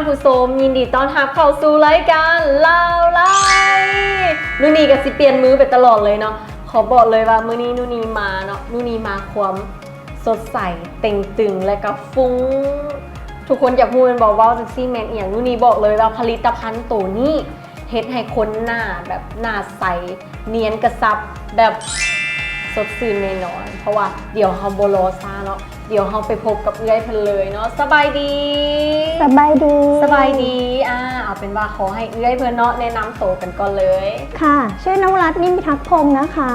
ທ່ານຜູ້ຊົມ ຍິນດີຕ້ອນຮັບເຂົ້າສູ່ລາຍການລາວໄລ. ນູນີກະຊິປ່ຽນມືໄປຕະຫຼອດເລີຍເນາະ. ຂໍບອກເລີຍວ່າມື້ນີ້ນູນີມາເນາະ, ນູນີມາຄວາມສົດໃສ, ເຕັງຕຶງ ແລະກະຟຸ້ງ. ທຸກຄົນຢາກຮູ້ແມ່ນບໍ່ ເວົ້າຈັ່ງຊີ້ແມ່ນອີ່ຫຍັງ? ນູນີບອກເລີຍວ່າຜະລິດຕະພັນໂຕນີ້ ເຮັດໃຫ້ຄົນໜ້າແບບໜ້າໃສ ນຽນກະຊັບ ແບບສົດຊື່ນແນ່ນອນ. ເພາະວ່າດຽວເຮົາບໍ່ລໍຊ້າເນາະ, ດຽວເຮົາໄປພົບກັບເອື້ອຍເພິ່ນເລີຍເນາະ. ສະບາຍດີ. ສະບາຍດີ. ສະບາຍດີ. ອາ ເອົາເປັນວ່າຂໍໃຫ້ເອື້ອຍເພິ່ນເນາະ ແນະນຳໂຕກັນກ່ອນເລີຍ. ຄ່ະ ຊື່ ນະວະລັດ ນິມພິທັກພົງ ນະຄະ.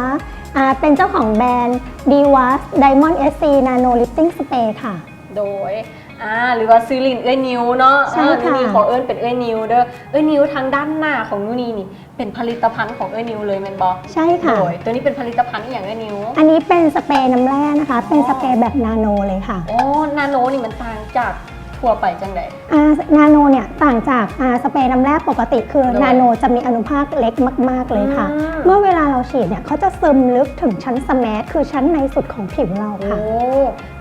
ອາ ເປັນເຈົ້າຂອງແບຣນ ດີວັສ ໄດມອນ ເອັສ ຊີ ນາໂນລິບຕິ້ງສະເປຣ ຄ່ະ. ໂດຍ ອາ ຫຼືວ່າຊື່ຫຼິ້ນເອື້ອຍນິວເນາະ. ໃຊ່ ເອີ ນູນີ ຂໍເອີ້ນເປັນເອື້ອຍນິວເດີ. ເອື້ອຍນິວ ທາງດ້ານໜ້າຂອງນູນີນີ້ ເປັນຜະລິດຕະພັນຂອງເອື້ອຍນິວເລີຍແມ່ນບໍ່? ໃຊ່ຄ່ະ. ໂດຍ ໂຕນີ້ເປັນຜະລິດຕະພັນອີ່ຫຍັງເອື້ອຍນິວ? ອັນນີ້ເປັນສະເປນ້ຳແຮ່ນະຄະ. ອໍ ເປັນສະເປແບບນາໂນເລີຍຄ່ະ. ອໍ ນາໂນນີ້ມັນຕ່າງຈາກທົ່ວໄປຈັ່ງໃດ? ອາ ນາໂນເນ່ຍຕ່າງຈາກ ອາ ສະເປນ້ຳແຮ່ປົກກະຕິ ຄື ໂດຍ ນາໂນຈະມີອະນຸພາກເລັກມາກໆເລີຍຄ່ະ. ອືມ ເມື່ອເວລາເຮົາສີດເນ່ຍ ເຂົາຈະຊຶມເລິກເຖິງຊັ້ນສະແມັດ ຄືຊັ້ນໃນສຸດຂອງຜິວເຮົາຄ່ະ. ໂອ້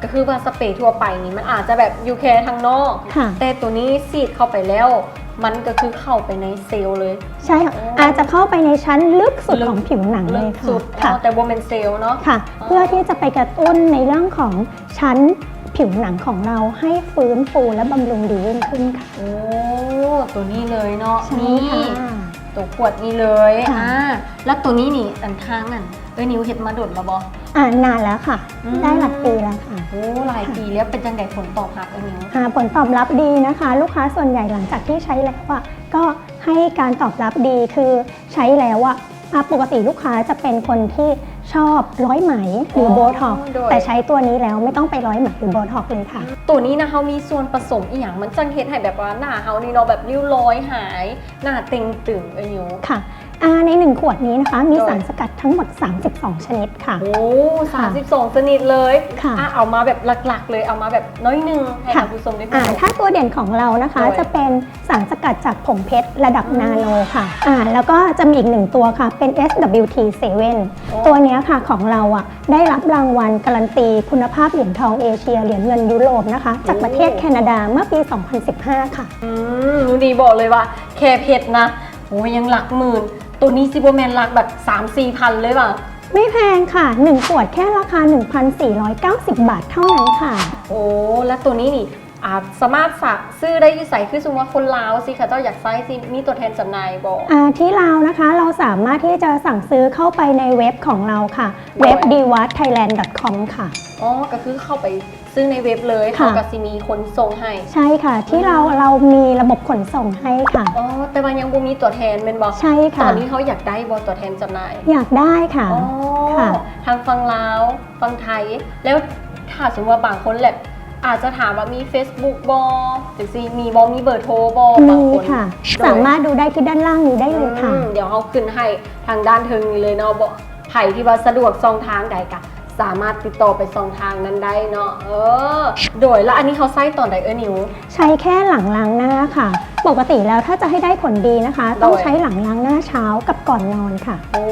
ກະຄືວ່າສະເປທົ່ວໄປນີ້ ມັນອາດຈະແບບຢູ່ແຄ່ທາງນອກ ແຕ່ໂຕນີ້ສີດເຂົ້າໄປແລ້ວ ມັນກະຄືເຂົ້າໄປໃນເຊວເລີຍ. ໃຊ່ ອາດຈະເຂົ້າໄປໃນຊັ້ນເລິກສຸດຂອງຜິວໜັງເລີຍຄ່ະ. ແຕ່ບໍ່ແມ່ນເຊວເນາະ. ເພື່ອທີ່ຈະໄປກະຕຸ້ນໃນເລື່ອງຂອງຊັ້ນຜິວໜັງຂອງເຮົາໃຫ້ຟື້ນຟູ ແລະບຳລຸງດີຍິ່ງຂຶ້ນຄ່ະ. ໂອ້ ໂຕນີ້ເລີຍເນາະ. ໂຕຂວດນີ້ເລີຍ. ອາ ແລ້ວໂຕນີ້ນີ້ ອັນທາງອັນ ເອື້ອຍນິວເຮັດມາດົນແລ້ວບໍ່? ອາ ນານແລ້ວຄ່ະ. ໄດ້ຫຼາຍປີແລ້ວຄ່ະ. ໂອ້ ຫຼາຍປີແລ້ວ. ເປັນຈັ່ງໃດຜົນຕອບຮັບເອື້ອຍນິວ? ອາ ຜົນຕອບຮັບດີນະຄະ. ລູກຄ້າສ່ວນໃຫຍ່ຫຼັງຈາກທີ່ໃຊ້ແລ້ວອະ ກໍໃຫ້ການຕອບຮັບດີ ຄືໃຊ້ແລ້ວອະ ອາ ປົກກະຕິລູກຄ້າຈະເປັນຄົນທີ່ຊອບຮ້ອຍໄໝ ຫຼືໂບທັອກ ແຕ່ໃຊ້ຕົວນີ້ແລ້ວ ໄມ່ຕ້ອງໄປຮ້ອຍໄໝ ຫຼືໂບທັອກເລີຍຄ່ະ. ໂຕນີ້ນະ ເຮົາມີສ່ວນປະສົມອີ່ຫຍັງ ມັນຈັ່ງເຮັດໃຫ້ແບບວ່າໜ້າເຮົານີ້ເນາະ ແບບຣິ້ວລອຍຫາຍ ໜ້າເຕັງຕຶງ ເອື້ອຍນິວ? ຄ່ະ ອາ ໃນໜຶ່ງຂວດນີ້ນະຄະ ມີສານສະກັດທັງໝົດສາມສິບສອງຊະນິດຄ່ະ. ໂອ້ ສາມສິບສອງຊະນິດເລີຍ. ອາ ເອົາມາແບບຫຼັກໆເລີຍ ເອົາມາແບບໜ້ອຍໜຶ່ງໃຫ້ທ່ານຜູ້ຊົມໄດ້ຮູ້. ຖ້າຕົວເດັ່ນຂອງເຮົານະຄະ ຈະເປັນ ສານສະກັດຈາກຜົງເພັດລະດັບນາໂນຄ່ະ. ອາ ແລ້ວກໍຈະມີອີກໜຶ່ງຕົວຄ່ະ ເປັນ ເອສດັບເບິນຢູທີເຊເວັນ. ຕົວເນີ້ຍຄ່ະ ຂອງເຮົາອະ ໄດ້ຮັບລາງວັນກາຣັນຕີຄຸນນະພາບຫຼຽນທອງເອເຊຍ ຫຼຽນເງິນຢູໂຣບນະຄະ ຈາກປະເທດແຄນາດາເມື່ອປີສອງພັນສິບຫ້າຄ່ະ. ອືມ ນູນີບອກເລີຍວ່າແຄ່ເພັດນະ ໂອ້ຍ ຍັງຫຼັກໝື່ນ. ໂຕນີ້ຊິບໍ່ແມ່ນຫຼັກແບບສາມສີ່ພັນເລີຍຫວາ? ໄມ່ແພງຄ່ະ ໜຶ່ງຂວດແຄ່ລາຄາໜຶ່ງພັນສີ່ຮ້ອຍເກົ້າສິບບາດເທົ່ານັ້ນຄ່ະ. ໂອ້ ແລ້ວໂຕນີ້ນີ້ ອາ ສາມາດສະ ຊື້ໄດ້ຢູ່ໃສ? ຄືສົມມຸດວ່າຄົນລາວຊິ ເຂົາເຈົ້າຢາກໃຊ້ ຊິມີຕົວແທນຈຳໜ່າຍບໍ່? ອາ ທີ່ລາວນະຄະ ເຮົາສາມາດທີ່ຈະສັ່ງຊື້ເຂົ້າໄປໃນເວັບຂອງເຮົາຄ່ະ ເວັບ ດີວັສໄທແລນດອດຄອມ ຄ່ະ. ອໍ ກະຄືເຂົ້າໄປຊື້ໃນເວັບເລີຍ ເຂົາກະຊິມີຄົນສົ່ງໃຫ້. ໃຊ່ຄ່ະ ທີ່ລາວ ເຮົາມີລະບົບຂົນສົ່ງໃຫ້ຄ່ະ. ອໍ ແຕ່ວ່າຍັງບໍ່ມີຕົວແທນແມ່ນບໍ່? ໃຊ່ຄ່ະ. ຕອນນີ້ເຮົາຢາກໄດ້ບໍ່ ຕົວແທນຈຳໜ່າຍ? ຢາກໄດ້ຄ່ະ. ອໍ ທາງຝັ່ງລາວ ຝັ່ງໄທ ແລ້ວຖ້າສົມມຸດວ່າບາງຄົນແຫຼະ ອາດຈະຖາມວ່າມີເຟສບຸກບໍ່ ຈັ່ງຊີ້ ມີບໍ່? ມີເບີໂທບໍ່? ມີຄ່ະ. ສາມາດດູໄດ້ທີ່ດ້ານລ່າງນີ້ໄດ້ເລີຍຄ່ະ. ອືມ ດຽວເຮົາຂຶ້ນໃຫ້ທາງດ້ານເທິງນີ້ເລີຍເນາະ. ບໍ່ ໃຜທີ່ວ່າສະດວກຊ່ອງທາງໃດກະສາມາດຕິດຕໍ່ໄປຊ່ອງທາງນັ້ນໄດ້ເນາະ. ເອີ ໂດຍ ແລ້ວອັນນີ້ເຮົາໃຊ້ຕອນໃດເອື້ອຍນິວ? ໃຊ້ແຄ່ຫຼັງລ້າງໜ້າຄ່ະ. ປົກກະຕິແລ້ວຖ້າຈະໃຫ້ໄດ້ຜົນດີນະຄະ ຕ້ອງໃຊ້ຫຼັງລ້າງໜ້າເຊົ້າກັບກ່ອນນອນຄ່ະ. ໂອ້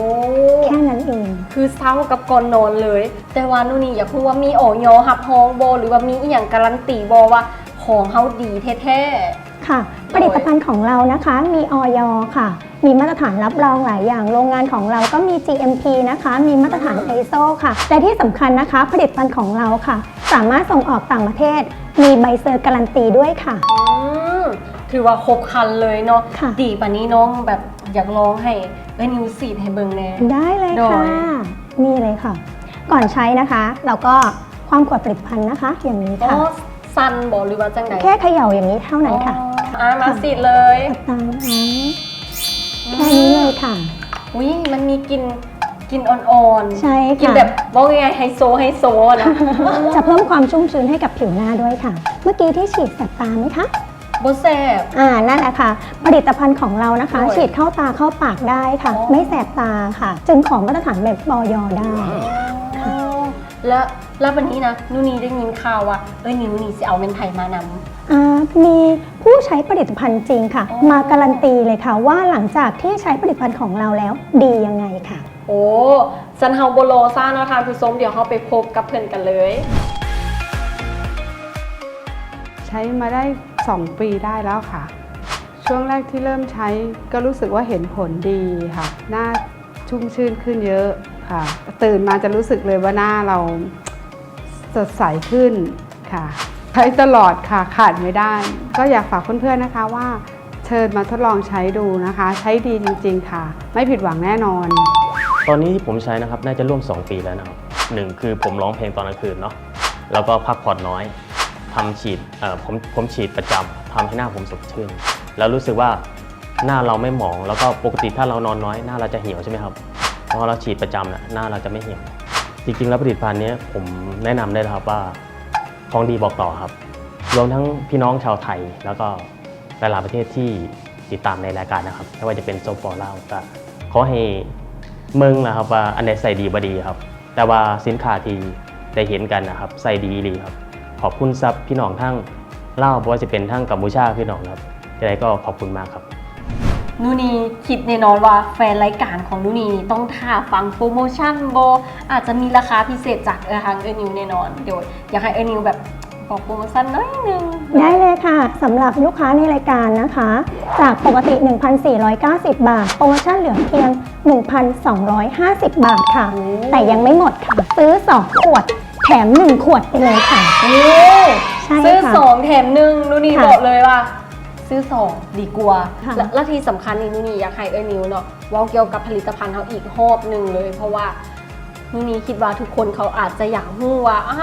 ແຄ່ນັ້ນເອງ. ຄືເຊົ້າກັບກ່ອນນອນເລີຍ. ແຕ່ວ່ານູນີຢາກຮູ້ວ່າມີ ອອຍ ຮັບຮອງບໍ່ ຫຼືວ່າມີອີ່ຫຍັງກາຣັນຕີບໍ່ວ່າຂອງເຮົາດີແທ້ໆ? ຄ່ະ ຜະລິດຕະພັນຂອງເຮົານະຄະ ມີ ອອຍ ຄ່ະ ມີມາດຕະຖານຮັບຮອງຫຼາຍຢ່າງ. ໂລງງານຂອງເຮົາກໍມີ ຈີເອັມພີ ນະຄະ ມີມາດຕະຖານ ໄອໂຊ ຄ່ະ ແລະທີ່ສຳຄັນນະຄະ ຜະລິດຕະພັນຂອງເຮົາຄ່ະ ສາມາດສົ່ງອອກຕ່າງປະເທດ ມີໃບເຊີກາຣັນຕີດ້ວຍຄ່ະ. ອືມ ຖືວ່າຄົບຄັນເລີຍເນາະ. ດີປານນີ້ນ້ອງແບບຢາກລອງໃຫ້ເອື້ອຍນິວສີດໃຫ້ເບິ່ງແດ່. ໄດ້ເລີຍຄ່ະ. ນີ້ເລີຍຄ່ະ ກ່ອນໃຊ້ນະຄະ ເຮົາກໍຄວ້ຳຂວດຜະລິດຕະພັນນະຄະ ຢ່າງນີ້ຄ່ະ. ສັ່ນບໍ່ ຫຼືວ່າຈັ່ງໃດ? ແຄ່ຂະເຍົາຢ່າງນີ້ເທົ່ານັ້ນຄ່ະ. ອາ ມາສີດເລີຍ. ຕາມ ອືມ ແຄ່ນີ້ເລີຍຄ່ະ. ອຸ້ຍ ມັນມີກິ່ນ ກິ່ນອ່ອນໆ. ໃຊ່ຄ່ະ. ກິ່ນແບບ ເວົ້າງ່າຍໆ ໄຮໂຊ ໄຮໂຊນະ. ຈະເພີ່ມຄວາມຊຸ່ມຊື່ນໃຫ້ກັບຜິວໜ້າດ້ວຍຄ່ະ. ເມື່ອກີ້ທີ່ສີດແສບຕາໄໝຄະ? ບໍ່ແສບ. ອາ ນັ້ນແຫຼະຄ່ະ ຜະລິດຕະພັນຂອງເຮົານະຄະ ສີດເຂົ້າຕາເຂົ້າປາກໄດ້ຄ່ະ. ອໍ ໄມ່ແສບຕາຄ່ະ ຈຶ່ງຂໍມາດຕະຖານແບບ ອອຍ ໄດ້. ວ້າວ ແລ້ວ ແລ້ວບາດນີ້ນະ ນູນີໄດ້ຍິນຂ່າວວ່າເອື້ອຍນິວນີ້ຊິເອົາແມ່ນໃຜມານຳ? ອາ ມີຜູ້ໃຊ້ຜະລິດຕະພັນຈິງຄ່ະ ອໍ ມາກາຣັນຕີເລີຍຄ່ະ ວ່າຫຼັງຈາກທີ່ໃຊ້ຜະລິດຕະພັນຂອງເຮົາແລ້ວ ດີຍັງໄງຄ່ະ. ໂອ້ ຊັ້ນເຮົາບໍ່ລໍຊ້າເນາະທ່ານຜູ້ຊົມ ດຽວເຮົາໄປພົບກັບເພິ່ນກັນເລີຍ. ໃຊ້ມາໄດ້ ສອງປີໄດ້ແລ້ວຄ່ະ. ຊ່ວງແລກທີ່ເລີ່ມໃຊ້ກໍຮູ້ສຶກວ່າເຫັນຜົນດີຄ່ະ ໜ້າ ชุ่ມຊື່ນຂຶ້ນເຍອະຄ່ະ. ຕື່ນມາຈະຮູ້ສຶກເລີຍວ່າໜ້າເຮົາສົດໃສຂຶ້ນຄ່ະ. ໃຊ້ຕະຫຼອດຄ່ະ ຂາດໄມ່ໄດ້. ກໍຢາກຝາກເພື່ອນໆ ນະຄະວ່າ ເຊີນມາທົດລອງໃຊ້ດູນະຄະ. ໃຊ້ດີຈິງໆ ຄ່ະ. ໄມ່ຜິດຫວັງແນ່ນອນ. ຕອນນີ້ທີ່ຜົມໃຊ້ນະຄັບ ໜ້າຈະຮ່ວມສອງປີແລ້ວນະຄັບ. ໜຶ່ງຄືຜົມຮ້ອງເພງຕອນກາງຄືນເນາະ ແລ້ວກໍພັກຜ່ອນນ້ອຍ. ທຳສີດ ເອີ ຜົມ ຜົມສີດປະຈຳ ທຳໃຫ້ໜ້າຜົມສົດຊື່ນ ແລ້ວຮູ້ສຶກວ່າ ໜ້າເຮົາໄມ່ໝອງ ແລ້ວກໍປົກກະຕິຖ້າເຮົານອນນ້ອຍ ໜ້າເຮົາຈະຫ່ຽວໃຊ່ໄໝຄັບ? ເພາະວ່າເຮົາສີດປະຈຳນະ ໜ້າເຮົາຈະໄມ່ຫ່ຽວ. ຈິງໆ ແລ້ວຜະລິດຕະພັນນີ້ ຜົມແນະນຳໄດ້ເລີຍຄັບວ່າ ຂອງດີບອກຕໍ່ຄັບ. ລວມທັງພີ່ນ້ອງຊາວໄທ ແລ້ວກໍຫຼາຍໆປະເທດທີ່ຕິດຕາມໃນລາຍການນະຄັບ ບໍ່ວ່າຈະເປັນ Soul for Love ກໍຂໍໃຫ້ເບິ່ງນະຄັບວ່າ ອັນໃດໃຊ້ດີບໍ່ດີຄັບ. ແຕ່ວ່າສິນຄ້າທີ່ໄດ້ເຫັນກັນນະຄັບ ໃຊ້ດີອີ່ຫຼີຄັບ. ຂອບຄຸນສຳລັບພີ່ນ້ອງທາງລາວ ບໍ່ວ່າຈະເປັນທາງກຳປູເຈຍຄືນ້ອງຄັບ. ຈັ່ງໃດກໍຂອບຄຸນມາກຄັບ. ນູນີຄິດແນ່ນອນວ່າແຟນລາຍການຂອງນູນີຕ້ອງຖ້າຟັງໂປຣໂມຊັນບໍ່ ອາດຈະມີລາຄາພິເສດຈາກ ເອີ ທາງເອື້ອຍນິວແນ່ນອນ. ດຽວຢາກໃຫ້ເອື້ອຍນິວແບບບອກໂປຣໂມຊັນໜ້ອຍໜຶ່ງ. ໄດ້ເລີຍຄ່ະ. ສຳລັບລູກຄ້າໃນລາຍການນະຄະ ຈາກປົກກະຕິ ໜຶ່ງພັນສີ່ຮ້ອຍເກົ້າສິບບາດ ໂປຣໂມຊັນເຫຼືອພຽງ ໜຶ່ງພັນສອງຮ້ອຍຫ້າສິບບາດຄ່ະ. ໂອ້ ແຕ່ຍັງໄມ່ໝົດຄ່ະ ຊື້ສອງຂວດ ແຖມໜຶ່ງຂວດໄປເລີຍຄ່ະ. ໂອ້ ໃຊ່ ຊື້ ຄ່ະ ສອງແຖມໜຶ່ງ ນູນີ ຄ່ະ ບອກເລີຍວ່າຊື້ສອງດີກວ່າ. ຄ່ະ ແລະ ແລະທີ່ສຳຄັນນີ້ ນູນີຢາກໃຫ້ເອື້ອຍນິວເນາະ ເວົ້າກ່ຽວກັບຜະລິດຕະພັນເຮົາອີກຮອບໜຶ່ງເລີຍ ເພາະວ່ານູນີຄິດວ່າທຸກຄົນເຂົາອາດຈະຢາກຮູ້ວ່າ ອາ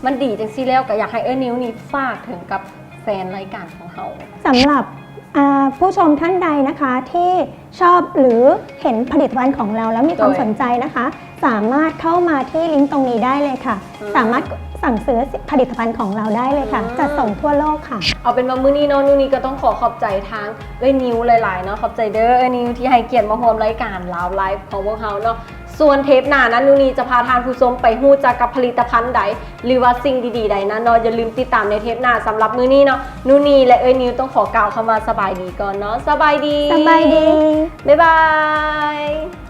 ມັນດີຈັ່ງຊີ້ແລ້ວ ກໍຢາກໃຫ້ເອື້ອຍນິວນີ້ຝາກເຖິງກັບແຟນລາຍການຂອງເຮົາ. ສຳລັບ ອາ ຜູ້ຊົມທ່ານໃດນະຄະ ທີ່ ຊອບ ຫຼື ເຫັນຜະລິດຕະພັນຂອງເຮົາແລ້ວມີຄວາມ ໂດຍ ສົນໃຈນະຄະ ສາມາດເຂົ້າມາທີ່ລິ້ງຕົງນີ້ໄດ້ເລີຍຄ່ະ. ອືມ ສາມາດສັ່ງຊື້ຜະລິດຕະພັນຂອງເຮົາໄດ້ເລີຍຄ່ະ. ອືມ ຈັດສົ່ງທົ່ວໂລກຄ່ະ. ເອົາເປັນວ່າມື້ນີ້ເນາະ ນູນີກໍຕ້ອງຂໍຂອບໃຈທາງເອື້ອຍນິວຫຼາຍໆເນາະ. ຂອບໃຈເດີເອື້ອຍນິວທີ່ໃຫ້ກຽດມາຮ່ວມລາຍການ Love Life ຂອງພວກເຮົາເນາະ. ສ່ວນເທບໜ້ານັ້ນ ນູນີຈະພາທ່ານຜູ້ຊົມໄປຮູ້ຈັກກັບຜະລິດຕະພັນໃດ ຫຼືວ່າສິ່ງດີໆໃດນັ້ນເນາະ ຢ່າລືມຕິດຕາມໃນເທບໜ້າ. ສຳລັບມື້ນີ້ເນາະ ນູນີ ແລະ ເອື້ອຍນິວຕ້ອງຂໍກ່າວຄຳວ່າສະບາຍດີກ່ອນເນາະ. ສະບາຍດີ. ສະບາຍດີ. ບາຍບາຍ.